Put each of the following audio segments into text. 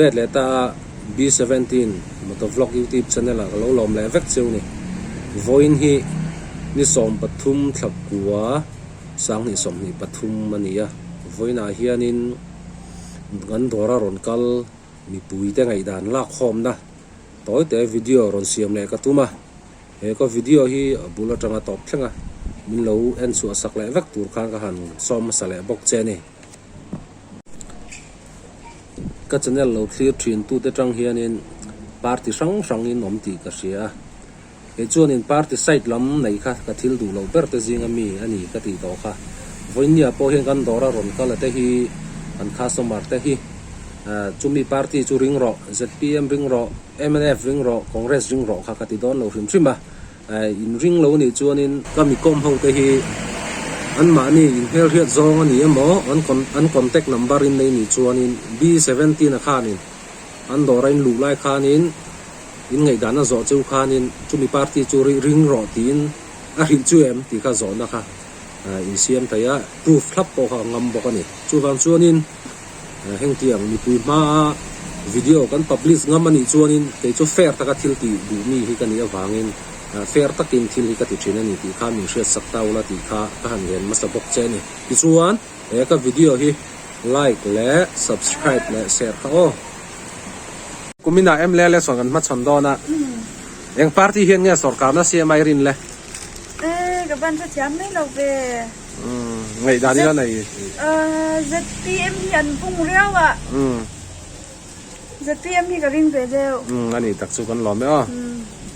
let leh ta a, B17 Motovlog YouTube channel ah ka lo lawm leh vek cheu ni. Vawiin hi ni 13 thla kua sanghnih 23 a ni a, vawiinah hianin kan dawra rawn kal mipuite ngaihdan lakkhawmna tawite video rawn siam leh ka tum a. He ka video hi a bul atanga tawp thleng a, min lo en chhuah sak leh vek tur khan ka han sawm hmasa leh bawk che a ni. Ka channel lo thlir thin tute tang hianin party hrang hrangin awm tih ka hria a, kei chuanin party side lam nei kha ka thil duh loh ber te zinga mi a ni ka tih tawh kha. Vawinia pawh hian kan dawra rawn kal a te hi kan customer te hi chumi party chu ring rawh, zpm ring rawh, Mnf ring rawh, Congress ring rawh kha ka ti dawn lo hrim hrim a, in ring lo nih chuanin ka mi kawm ho te hi anmahni inhmelhriat zawng a ni emaw an contact number in nei nih chuanin B17 a khanin an dawra in luh lai khanin in ngaihdan a zawh cheu khanin chumi party chu ring rawh tiin a hrilh chu em tih kha zawhna kha in siam thei a, proof thlap pawh kha a ngam bawk a ni. Chuvang chuanin. Hengtiang mipui hmaa video kan publish ngam anih chuanin kei chu fair taka thil tih duh mi hi ka nih avangin fair takin thil hi ka ti thin a ni tih kha min hriat sak ta ula tih kha ka han ngen hmasa bawk che a ni. Tichuan he ka video hi like leh subscribe leh share kha aw. Kuminah mla election kan hmachhawn dawn a, eng party hian nge sorkarna CMI rin le? E, ka ban hrethiam mai lo ve. Ngaihdan ila nei. ZPM hi an bung riau a. ZPM hi ka ring ve deuh. A nih tak chu kan lawm e aw.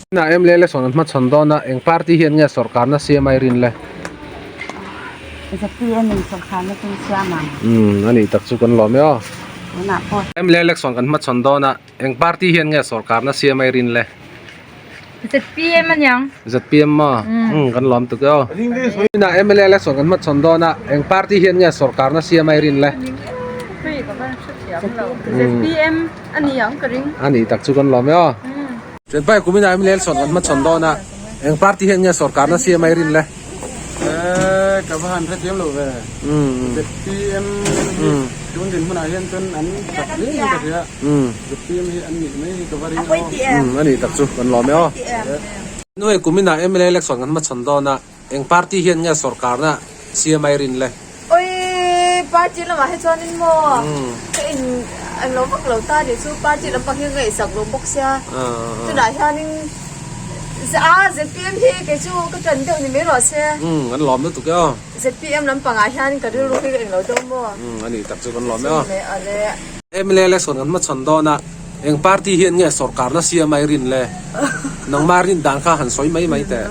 Tunah em leh election an hmachhawn dawn a, eng party hian nge sorkarna siam ai rin le? ZPM in sorkarna chu siam ang. A nih tak chu kan lawm e aw. Tunah pawh. Em leh election kan hmachhawn dawn a, Eng party hian nge sorkarna siam ai rin le? ZPM a niang. ZPM maw? Umm kan lawm tuk e aw. Inah mla election kan hmachhawn dawn a, eng party hian nge sorkarna siam ai rin le? ZPM a niang ka ring. A nih tak chu kan lawm e aw. Ṭhenpai kum inah mla election kan hmachhawn dawn a, eng party hian nge sorkarna siam ai rin le? Eh, ka va han hrethiam lo ve. ZPM hi tun dinhmunah hian chuan an chak hle in ka hria. ZPM hi an nih mai hi ka va ring aw. A nih tak chu kan lawm e aw. Nuai kuminah mla election kan hmachhawn dawn a, eng party hian nge sorkarna siam ai rin le? Oi, party lamah hi chuanin maw ka in an lo vak lo ta nih chu party lampang hi ngaihsak lo bawk sia tunah hianin a zpm hi kei chu ka ṭan deuh ni mai rawh se. Umm an lawm lutuk e aw. Zpm lampang ah hian ka rilru hi ka englo deuh maw. Umm a nih tak chu kan lawm e aw. Mla election kan hmachhawn dawn a, eng party hian nge sorkarna siam ai rin le? Nangmah rin dan kha han sawi mai mai teh.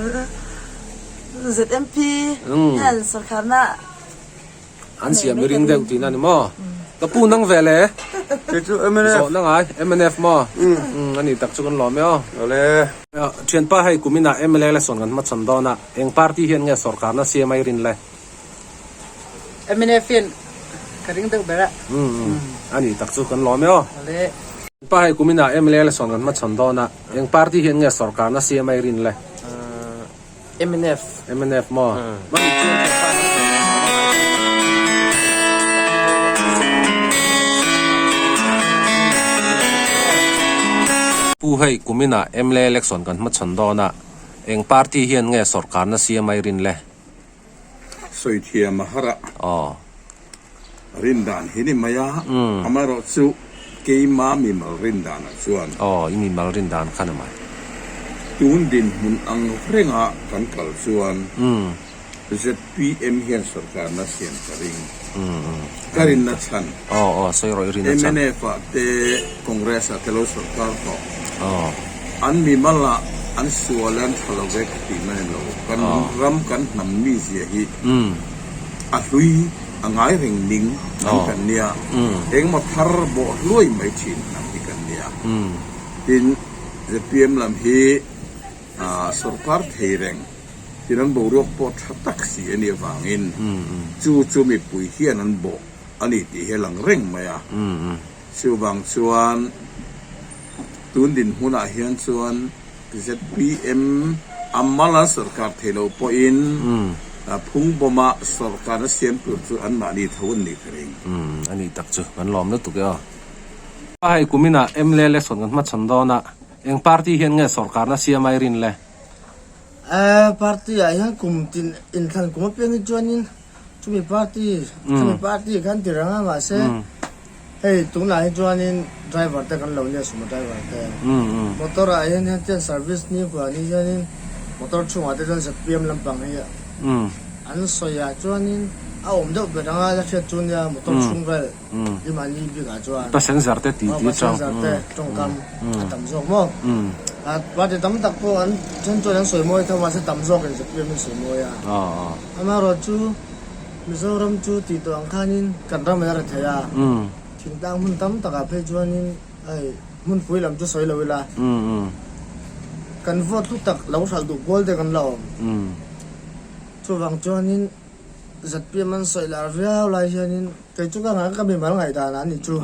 ZMP hian sorkarna an siam i ring deuh tihna a ni maw? Ka pu nang ve le? Kei chu mnf. Zawhna ngai mnf maw? Umm a nih tak chu kan lawm e aw. Awle. Thianpa hei kuminah mla election kan hmachhawn dawn a, eng party hian nge sorkarna siam ai rin le? Mnf hian ka ring deuh ber a. Umm a nih tak chu kan lawm e aw. Awle. Thianpa hei kuminah mla election kan hmachhawn dawn a, eng party hian nge sorkarna siam ai rin le? Mnf. Mnf maw? Mami chuan ka pa nang ve leh Pu hei kuminah mla election kan hmachhawn dawn a, eng party hian nge sorkarna siam ai rin le? Sawi thiam a har a. Aw. Rin dan hi ni mai a, amaherawh chu keima mimal rin danah chuan. Aw, i mimal rin dan kha ni mai. Tun dinhmun ang renga kan kal chuan zpm hian sorkarna siam ka ring. Ka rinna chhan. Aw, aw, sawi rawh i rinna chhan. Mnf ah te Congress ah te lo sorkar tawh. Aw. An mimal ah an sual e an tha lo ve ka tih mai lo. Kan ram kan hnam mizia hi a hlui a ngai reng ning hnam kan nia. Engmaw thar bawh hluai mai thin hnam hi kan nia. Tin, zpm lam hi sorkar thei reng tin an boruak pawh tha tak si a nih avangin chu chu mipui hian an bawh a ni tih hi a lang reng mai a. Chuvang chuan tun dinhmunah hian chuan zpm a mal an sorkar thei lo pawhin phungbawma sorkarna siam tur chu anmahni tho an nih ka ring. A nih tak chu kan lawm lutuk e aw. Hei kuminah mla election kan hmachhawn dawn a, eng party hian nge sorkarna siam ai rin le? Party ah hian kum tin inthlan kum apiang hi chuanin chumi party chumi party khan ti reng a mahse hei tunah hi chuanin driver te kan lo nia sumo driver te motor ah hian hian service ni khuah ni hianin motor chhungah te chuan zpm lampang hi an sawi ah chuanin a awm deuh ber anga la hriat chu nia motor chhung vel. I mahni bikah chuan Passenger te ti ti passenger te tawngkam a tam zawk maw? Party tam tak pawh an then chuan an sawi mawi tho mahse tam zawk in ZPM in sawi mawi a. Amaherawh chu Mizoram chu tih tawh ang khanin kan ram in a ri thei a, thingtlang hmun tam takah phei chuanin hei hmunpui lam chu sawi lo ila kan vote hlu tak lo hralh duh pawl te kan la awm. Chuvang chuanin ZPM an sawi lar viau lai hianin kei chu ka ngaih ka mimal ngaihdan a ni chu.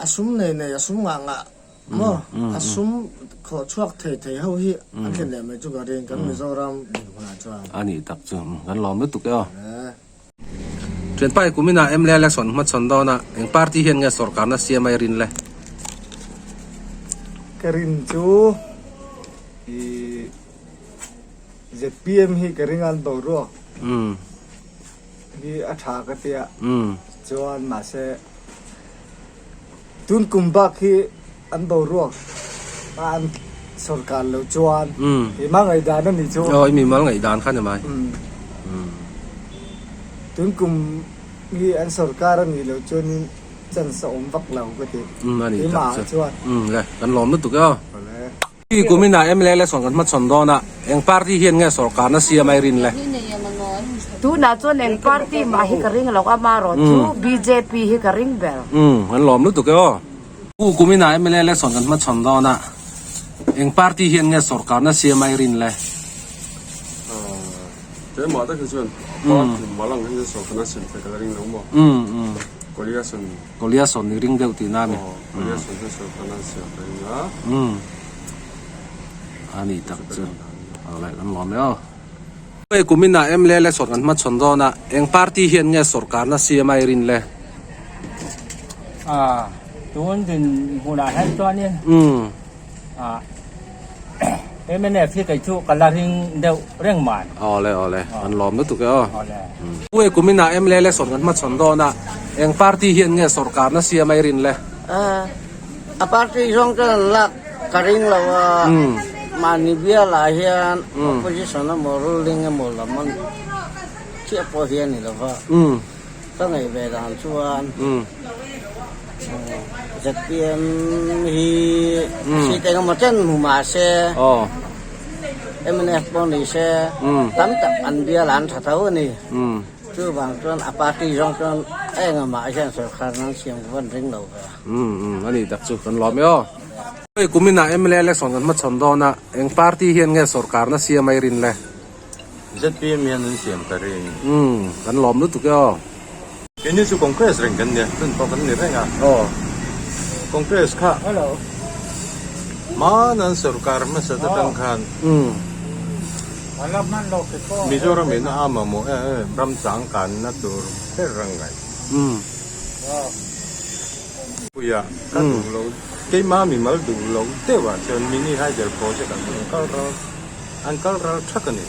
A sum nei nei a sum ngah ngah maw a sum khawh chhuak thei thei ho hi an thlen leh mai chu ka ring kan Mizoram dinhmunah chuan. A nih tak chu kan lawm lutuk e aw. Thianpa i kuminah mla election hmachhawn dawn a eng party hian nge sorkarna siam ai rin le? Ka rin chu i. ZPM hi ka ring an boruak hi a tha ka tia chuan mahse tun kum bak hi an boruak a an sorkar lo chuan i ma ngaihdan a ni chu. Aw i mimal ngaihdan kha ni mai. Tun kum hi an sorkar a nih loh chuanin chance a awm vak lo ka ti. A ni tak chu. Le kan lawm lutuk e aw. Awle. Hi kuminah mla election kan hmachhawn dawn a, eng party hian nge sorkarna siam ai rin le? Tunah chuan eng party mah hi ka ring lo a, amaherawh chu bjp hi ka ring ber. Umm, kan lawm lutuk e aw. Pu kuminah mla election kan hmachhawn dawn a, eng party hian nge sorkarna siam ai rin le? Keimah tak hi chuan party mal ang hian sorkarna siam theih ka la ring lo maw? Koaliation. Kolia sawn i ring deuh tihna a ni. Aw, Kolia sawn hian sawi kan an siam ka ring a. Umm. A nih tak chu. Awle, kan lawm e aw. Hei kuminah mla election kan hmachhawn dawn a, eng party hian nge sorkarna siam a i rin le? A, tun din hmunah hian chuanin. Umm. A, mnf hi kei chu ka la ring deuh reng mai. Awle awle, an lawm lutuk e aw. Awle. Hei kuminah mla election kan hmachhawn dawn a, eng party hian nge sorkarna siam a i rin le? A party zawng chuan an lak ka ring lo a, mahni bialah hian opposition emaw ruling emaw lam an chiah pawh hi a ni lo va. Ka ngaih ve dan chuan ZPM hi seat engemaw chen hmu mah se mnf pawh ni se tam tak an bial an tha tho a ni. Chuvang chuan a party zawng chuan a engemaw hian sorkar nan siam ka van ring lo ve. A ni tak chu kan lawm e aw. Hei kuminah mla election kan hmachhawn dawn a, eng party hian nge sorkarna siam ai rin le? ZPM hian an siam ka ring. Umm, kan lawm lutuk e aw. Keini chu Congress reng kan nia, tun pawh kan ni reng a. Aw. Congress kha hmana an sorkar hmasa te tang khan Mizoram in a mamawh em em ram changkanna tur ber a ngaih. Puia ka duh lo, keimah mimal duh lo deuh ah chuan mini hydel project ah chuan kal ral. An kal ral thak a ni.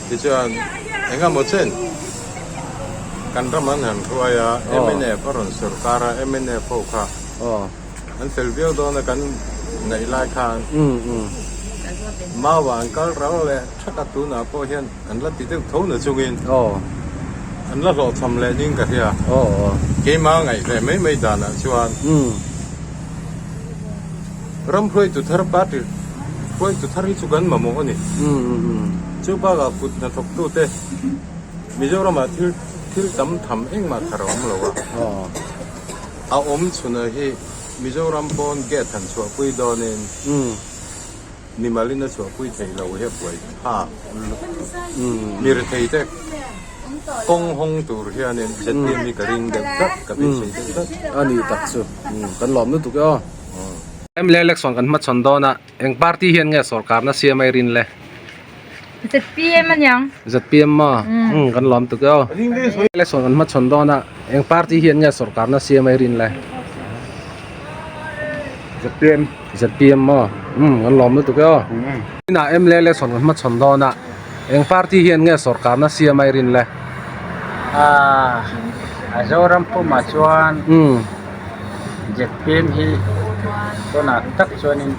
Tichuan, engemaw chen kan ram an han hruai a, mnf a rawn sorkar a, mnf ho kha an fel viau dawn a kan ngaih lai khan Mau ah an kal ral leh thak a, tunah pawh hian an la ti deuh tho na chungin an la hlawhchham leh ding ka hria. Keimah ngaih ve mai mai danah chuan. Ram hruaitu thar party hruaitu thar hi chu kan mamawh a ni. Chu bakah kut hnathawktute Mizoramah thil thil tam tham engmah thar a awm lo a. A awm chhunah hi Mizoram pawn gate han chhuahpui dawnin mimalin a chhuahpui thei lo hi a buai thlak mi rethei te kawng hawng tur hianin ZPM hi ka ring deuh tlat ka beisei deuh tlat. A ni tak chu kan lawm lutuk e aw. Mla election kan hmachhawn dawn a, eng party hian nge sorkarna siam ai rin le? ZPM aniang. ZPM maw? Umm kan lawm tuk e aw. Election kan hmachhawn dawn a. Eng party hian nge sorkarna siam a i rin le? ZPM. ZPM maw? Umm kan lawm lutuk e aw. Inah mla election kan hmachhawn dawn a, eng party hian nge sorkarna siam a i rin le? Aaa a Zoram pumah chuan ZPM hi tunah tak chuanin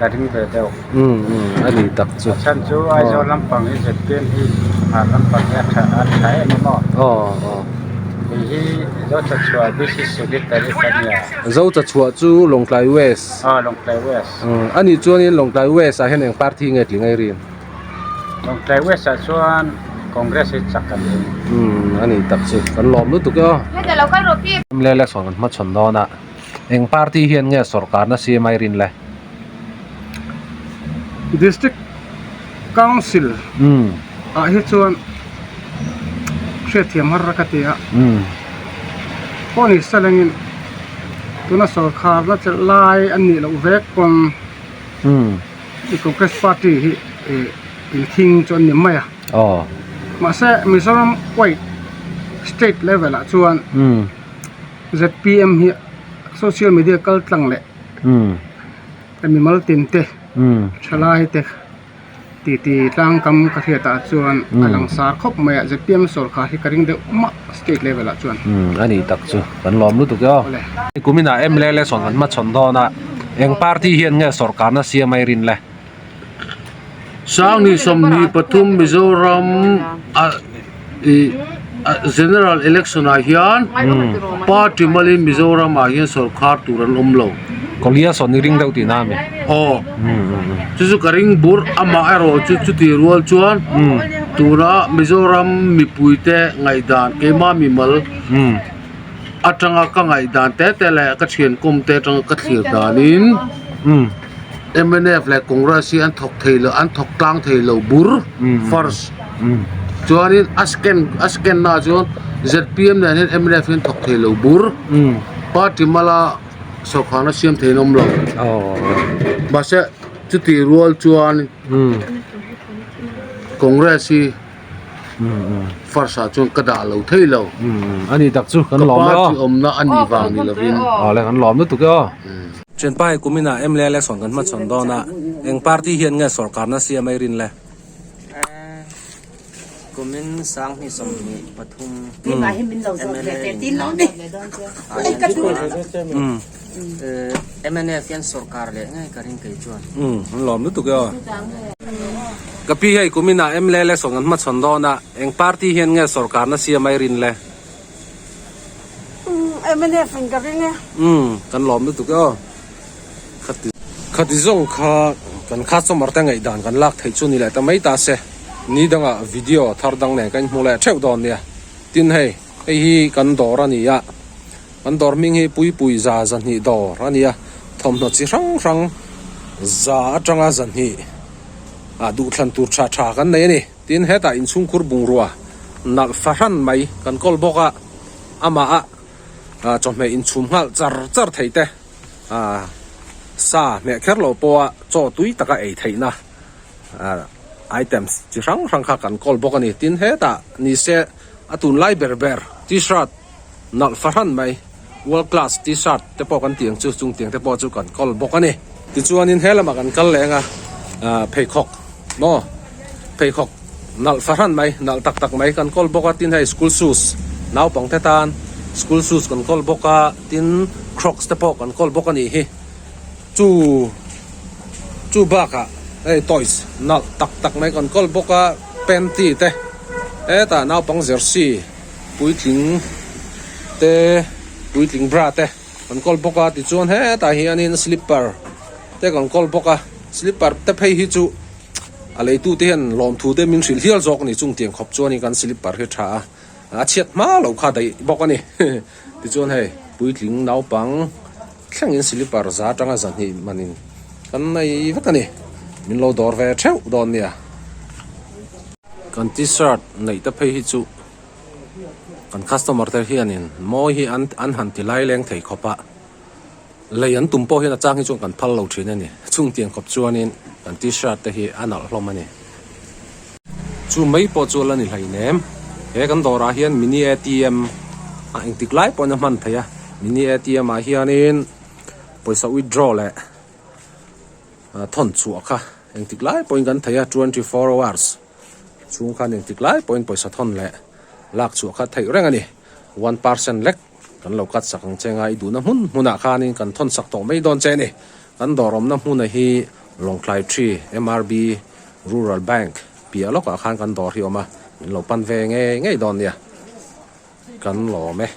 ka ring ve deuh. Umm umm a ni tak chu. A chhan chu Aizawl lampang hi ZPM hi hmar lampang hi a tha a tha em em aw. Aw aw. Hei hi Zochachhuah BC Secretary ka nia. Zochachhuah chu Lawngtlai West. Aw Lawngtlai West. Umm a nih chuanin Lawngtlai West ah hian eng party nge tling a i rin? Lawngtlai West ah chuan Congress hi chak kan ring. Umm a ni tak chu kan lawm lutuk e aw. Heta lo kal rawh pi. MLA election kan hmachhawn dawn a. Eng party hian nge sorkarna siam a i rin le? District Council ah hi chuan hriatthiam har ka ti a, pawh ni salengin tuna sorkarna chelh lai an nih loh vek pawn Congress party hi inthing chu an ni mai a, mahse Mizoram wide state level ah chuan. Zpm hi social media kal tlang leh mimal tin te thalai te titi tlang kam ka hriat ah chuan a langsar khawp mai a zpm sawrkar hi ka ring deuh mah state level ah chuan. A ni tak chu kan lawm lutuk e aw. Kumin ah mla election kan hmachhawn dawn a eng party hian nge sawrkarna siam a i rin le? Sangni 23 Mizoram a ih General Election ah hian party malin Mizoram ah hian sawrkhar tur an awm lo. Kolia sawn i ring deuh tihna ami? Aw chu chu ka ring bur amah erawh chu chuti rual chuan tuna Mizoram mipui te ngaihdan keimah mimal atanga ka ngaihdan te te leh ka thian kawm te atanga ka thlir danin mnf leh Congress hi an thawk thei lo an thawk tlang thei lo bur first chuanin a second a second na chuan zpm nen hian mnf hi an thawk thei lo bur party mala sawrkharna siam thei an awm lo mahse chutih rual chuan Congress hi. First ah chuan ka dah lo thei lo. A ni tak chu kan lawm e aw. Ka party awmna a nih vang ni lovin. Awle kan lawm lutuk e aw. Thianpa hei kumin ah mla election kan hmachhawn dawn a, eng party hian nge sorkarna siam a i rin le? Kumin 2023 mla in Mnf hian sorkar leh ngei ka ring kei chuan. Umm an lawm lutuk e aw. Ka pi hei kumin ah mla election an hmachhawn dawn a, eng party hian nge sorkarna siam a i rin le? Umm mnf in ka ring e. Umm kan lawm lutuk e aw. Khati khati zawng kha kan customer te ngaihdan kan lak theih chu ni leh ta mai ta se, ni dangah video thar dang nen kan inhmu leh theuh dawn nia. Tin hei, hei hi kan dawr a ni a. Kan dawr hming hi Puipui za zahnih dawr a ni a, thawmhnaw chi hrang hrang za atanga zahnih ah duhthlan tur tha tha kan nei a ni. Tin, hetah inchhungkhur bungrua nalh fahran mai kan kawl bawk a, amah a chawhmeh inchhum nghal char char thei te, sa hmeh kher lo pawha chaw tui taka ei theihna items chi hrang hrang kha kan kawl bawk a ni. Tin, hetah nise a tunlai ber ber t-shirt, Nalh fahran mai, world class t-shirt te pawh kan tih ang chu, chung tiang te pawh chu kan kawl bawk a ni. Tichuanin he lamah kan kal leng a, pheikhawk maw, pheikhawk nalh fahran mai, nalh tak tak mai kan kawl bawk a, tin hei school shoes naupang te tan school shoes kan kawl bawk a, tin crocs te pawh kan kawl bawk a nih hi. Chu chu bakah hei toys nalh tak tak mai kan kawl bawk a, panty te hetah naupang jersey. Puitling te puitling bra te kan kawl bawk a tichuan hetah hianin slipper te kan kawl bawk a slipper te phei hi chu a leitu te hian lawmthu te min hrilh hial zawk a ni chung tiang khawp chuanin kan slipper hi tha a a chhiat hma lo kha daih bawk a ni tichuan hei puitling naupang thlengin slipper za atanga zahnih manin kan nei vek a ni min lo dawr ve theuh dawn nia. Kan t-shirt neih te phei hi chu kan customer te hianin mawi hi an an han ti lai leng thei khawp a, lei an tum pawh hian a chang hi chuan kan phal lo thin a ni. Chung tiang khawp chuanin kan t-shirt te hi a nalh hlawm a ni. Chu mai pawh chu a la ni hleinem. He kan dawrah hian mini atm. a engtik lai pawhin a hman theih a mini atm ah hianin pawisa withdraw leh thawn chhuah kha engtik lai pawhin kan thei a 24 hours chhung khan engtik lai pawhin pawisa thawn leh lak chhuah kha theih reng a ni 1% lek kan lo cut sak ang che nga i duhna hmun hmunah khanin kan thawn sak tawh mai dawn che a ni kan dawr awmna hmuna hi Lawngtlai Tree MRB Rural Bank piah lawkah khan kan dawr hi a awm a min lo pan ve ngei ngei dawn nia kan lawm e.